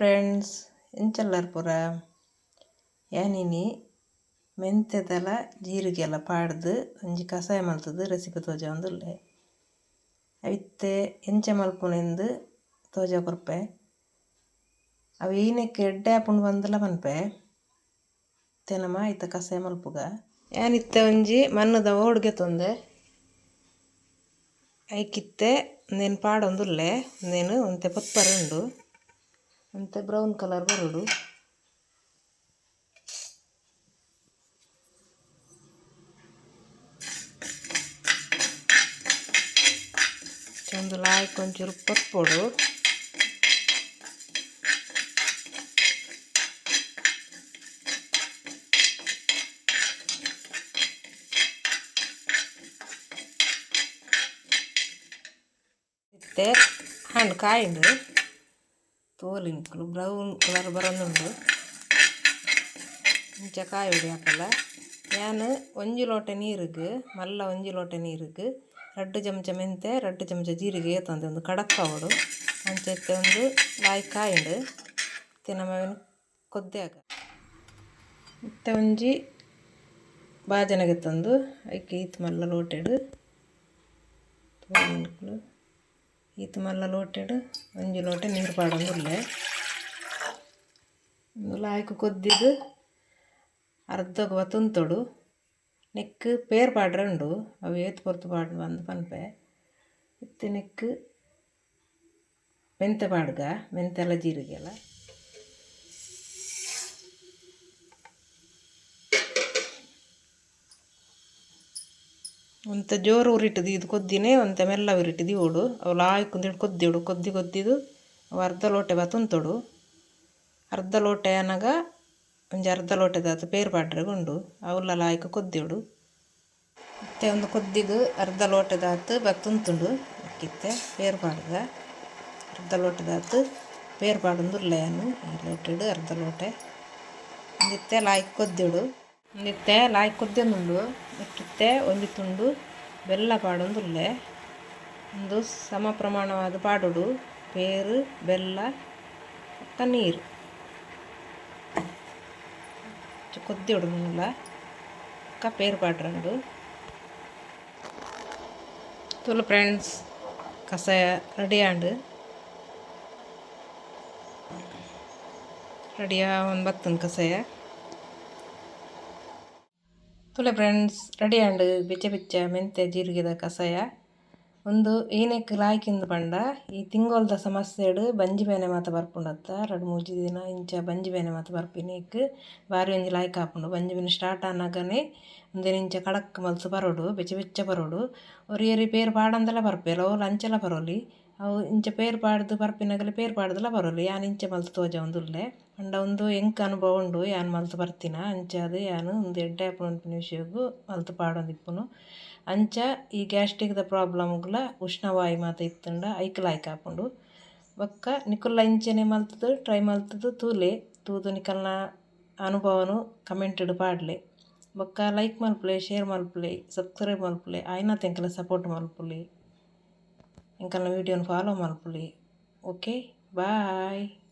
Friends, ಎಂಚಲ್ಲಾರ್ ಪೂರ ಯಾನಿನಿ ಮೆಂತೆದಲ ಜೀರಿಗೆಲ ಪಾಡ್ದು ಒಂಜಿ ಕಷಾಯ ಮಲ್ತುದು ರೆಸಿಪಿ ತೋಜಾವೊಂದುಲ್ಲೆ. ಅವಿತ್ತೆ ಎಂಚ ಮಲ್ಪುನೆಂದು ತೋಜ ಕೊರ್ಪೆ. ಅವು ಈನೆಕ್ ಎಡ್ಡೆ ಆಪುಂಡು ಪಂದುಲ ಪನ್ಪೆ. ಇತ್ತೆ ನಮ ಐತ ಕಷಾಯ ಮಲ್ಪುಗ. ಯಾನಿತ್ತೆ ಒಂಜಿ ಮಣ್ಣುದ ಓಡುಗೆ ತೊಂದೆ. ಐಕಿತ್ತೆ ಉಂದೆನ್ ಪಾಡೊಂದುಲ್ಲೆ. ಉಂದೆನ್ ಒಂತೆ ಪೊತ್ಪರೆ ಉಂಡು. ಒಂತೆ ಬ್ರೌನ್ ಕಲರ್ ಬರೊಡು. ಉಂದು ಲಾಯ್ಕ್ ಒಂಚೂರು ಪೊತ್ಪೊಡು. ಇತ್ತೆ ಹಣ್ಣು ಕಾಯಿಂಡು ತೋಲಿಂಕುಲು ಬ್ರೌನ್ ಕಲರ್ ಬರೊಂದುಂಡು. ಇಂಚ ಕಾಯೊಡು ಯಾಪಲ. ಯಾನ್ ಒಂಜಿ ಲೋಟೆ ನೀರುಗು ಮಲ್ಲ ಒಂಜಿ ಲೋಟೆ ನೀರುಗು 2 ಚಮಚ ಮೆಂತೆ 2 ಚಮಚ ಜೀರಿಗೆ ಏತೊಂದೆ ಒಂದು ಕಡಕ್ಕಾವೊಡು. ಅಂಚ ಇತ್ತೆ ಒಂದು ಲಾಯ್ಕ್ ಕಾಯಿಂಡು. ಇತ್ತೆ ನಮ ಅವೆನ್ ಕೊದ್ಯಾಗ. ಇತ್ತೆ ಒಂಜಿ ಬಾಜನಗೆ ತಂದು ಐಕ್ ಈತ್ ಮಲ್ಲ ಲೋಟೆಡು ತೋಲಿಂಕುಲು ಈತ್ ಮಲ್ಲ ಲೋಟೆಡು ಒಂಜಿ ಲೋಟೆ ನೀರು ಪಾಡೊಂದುಲ್ಲೆ. ಉಂದು ಲಾಯ್ಕ್ ಕೊದ್ದಿದು ಅರ್ಧಗ್ ಬತ್ತುಂತೊಡು. ನೆಕ್ಕ್ ಪೇರ್ ಪಾಡ್ರೆ ಉಂಡು. ಅವು ಏತ್ ಪೊರ್ತು ಪಾಡ್ ಪಂದ್ ಪನ್ಪೆ. ಇತ್ತೆ ನೆಕ್ಕ್ ಮೆಂತೆ ಪಾಡ್ಗ, ಮೆಂತೆಲ ಜೀರಿಗೆಲ. ಒಂತೆ ಜೋರು ಉರಿಟ್ ದೀದ್ ಕೊದ್ದಿನೆ ಒಂತೆ ಮೆಲ್ಲ ಉರಿಟ್ ದೀವೊಡು. ಅವು ಲಾಯ್ಕ್ ಉಂದೆಟ್ ಕೊದ್ದಿಯೋಡು. ಕೊದ್ದಿ ಕೊದ್ದಿದು ಅವು ಅರ್ಧ ಲೋಟೆ ಬತ್ತುಂತೊಡು. ಅರ್ಧ ಲೋಟೆ ಆನಗ ಒಂಜಿ ಅರ್ಧ ಲೋಟೆದಾತ್ ಪೇರ್ ಪಾಡ್ರೆಗ್ ಉಂಡು. ಅವುಲ ಲಾಯ್ಕ್ ಕೊದ್ದಿಯೋಡು. ಇತ್ತೆ ಒಂದು ಕೊದ್ದಿದು ಅರ್ಧ ಲೋಟೆದಾತ್ ಬತ್ತುಂತುಂಡು. ಇತ್ತೆ ಪೇರ್ ಪಾಡ್ಗ. ಅರ್ಧ ಲೋಟೆದಾತ್ ಪೇರ್ ಪಾಡೊಂದುಲ್ಲೆ ಯಾನ್. ಈ ಲೋಟೆಡು ಅರ್ಧ ಲೋಟೆ. ಇತ್ತೆ ಲಾಯ್ಕ್ ಕೊದ್ದಿಯೋಡು. ಇತ್ತೆ ಲಾಯ್ಕ್ ಕೊದ್ದಿಯೊಂದುಂಡು. ಇತ್ತೆ ಒಂಜಿ ತುಂಡು ಬೆಲ್ಲ ಪಾಡೊಂದುಲ್ಲೆ. ಉಂದು ಸಮ ಪ್ರಮಾಣವಾದ ಪಾಡೊಡು. ಪೇರು, ಬೆಲ್ಲ, ಬೊಕ್ಕ ನೀರು. ಕೊದ್ದಿಯೋಡು ನಮಲ. ಬೊಕ್ಕ ಪೇರು ಪಾಡ್ರಂಡು. ತೂಲ ಫ್ರೆಂಡ್ಸ್, ಕಷಾಯ ರೆಡಿ ಆಂಡ್. ರೆಡಿ ಆವೊಂದು ಬತ್ತುಂಡು ಕಷಾಯ. ತೂಲೆ ಫ್ರೆಂಡ್ಸ್, ರೆಡಿ ಆಂಡ್ ಬೆಚ್ಚ ಬೆಚ್ಚ ಮೆಂತೆ ಜೀರಿಗೆದ ಕಷಾಯ. ಉಂದು ಈನೆಕ್ ಲಾಯ್ಕಿಂದು ಪಂಡ ಈ ತಿಂಗೊಲ್ದ ಸಮಸ್ಯೆಡ್ ಬಂಜಿ ಬೇನೆ ಮಾತ ಬರ್ಪುಂಡತ್ತ. 2-3 ದಿನ ಇಂಚ ಬಂಜಿ ಬೇನೆ ಮಾತ ಬರ್ಪಿನೆಕ್ ಬಾರಿ ಒಂಜಿ ಲಾಯ್ಕ್ ಆಪುಂಡು. ಬಂಜಿ ಬೇನೆ ಸ್ಟಾರ್ಟ್ ಆನಗನೆ ಉಂದೆನ್ ಇಂಚ ಕಡಕ್ ಮಲ್ತ್ ಬರೊಡು, ಬೆಚ್ಚ ಬೆಚ್ಚ ಬರೊಡು. ಒರಿಯರಿ ಪೇರ್ ಪಾಡಂದಲ ಬರ್ಪೆರ್, ಅವುಲು ಅಂಚಲ ಬರೊಲಿ. ಅವು ಇಂಚ ಪೇರ್ ಪಾಡ್ದು ಬರ್ಪಿನಗಲೆ ಪೇರ್ ಪಾಡ್ದಲ ಬರೊಲಿ. ಯಾನ್ ಇಂಚ ಮಲ್ತ್ ತೋಜಾವೊಂದುಲ್ಲೆ. ಪಂಡ ಉಂದು ಎಂಕ್ ಅನುಭವ ಉಂಡು, ಯಾನ್ ಮಲ್ತ್ ಬರ್ತಿನ. ಅಂಚಾದ್ ಯಾನ್ ಉಂದು ಎಡ್ಡೆ ಆಪುಂಡು ಪನ್ಪಿನ ವಿಷಯಗು ಮಲ್ತ್ ಪಾಡೊಂದಿಪ್ಪುನು. ಅಂಚ ಈ ಗ್ಯಾಸ್ಟ್ರಿಕ್ ದ ಪ್ರಾಬ್ಲಮ್ಗುಲ ಉಷ್ಣವಾಯು ಮಾತ ಇತ್ತುಂಡ ಐಕ್ ಲಾಯ್ಕ್ ಆಪುಂಡು. ಬೊಕ್ಕ ನಿಕುಲ್ಲ ಇಂಚನೆ ಮಲ್ತುದು ಟ್ರೈ ಮಲ್ತುದು ತೂಲೆ. ತೂದು ನಿಕಲ್ನ ಅನುಭವನು ಕಮೆಂಟ್ ಪಾಡ್ಲೆ. ಬೊಕ್ಕ ಲೈಕ್ ಮಲ್ಪುಲೆ, ಶೇರ್ ಮಲ್ಪುಲೆ, ಸಬ್ಸ್ಕ್ರೈಬ್ ಮಲ್ಪುಲೆ, ಆಯಿನಾತ್ ಎಂಕಲ್ನ ಸಪೋರ್ಟ್ ಮಲ್ಪುಲೆ. ಎಂಕಲ್ನ ವೀಡಿಯೋನ್ ಫಾಲೋ ಮಲ್ಪುಲೆ. Okay, bye.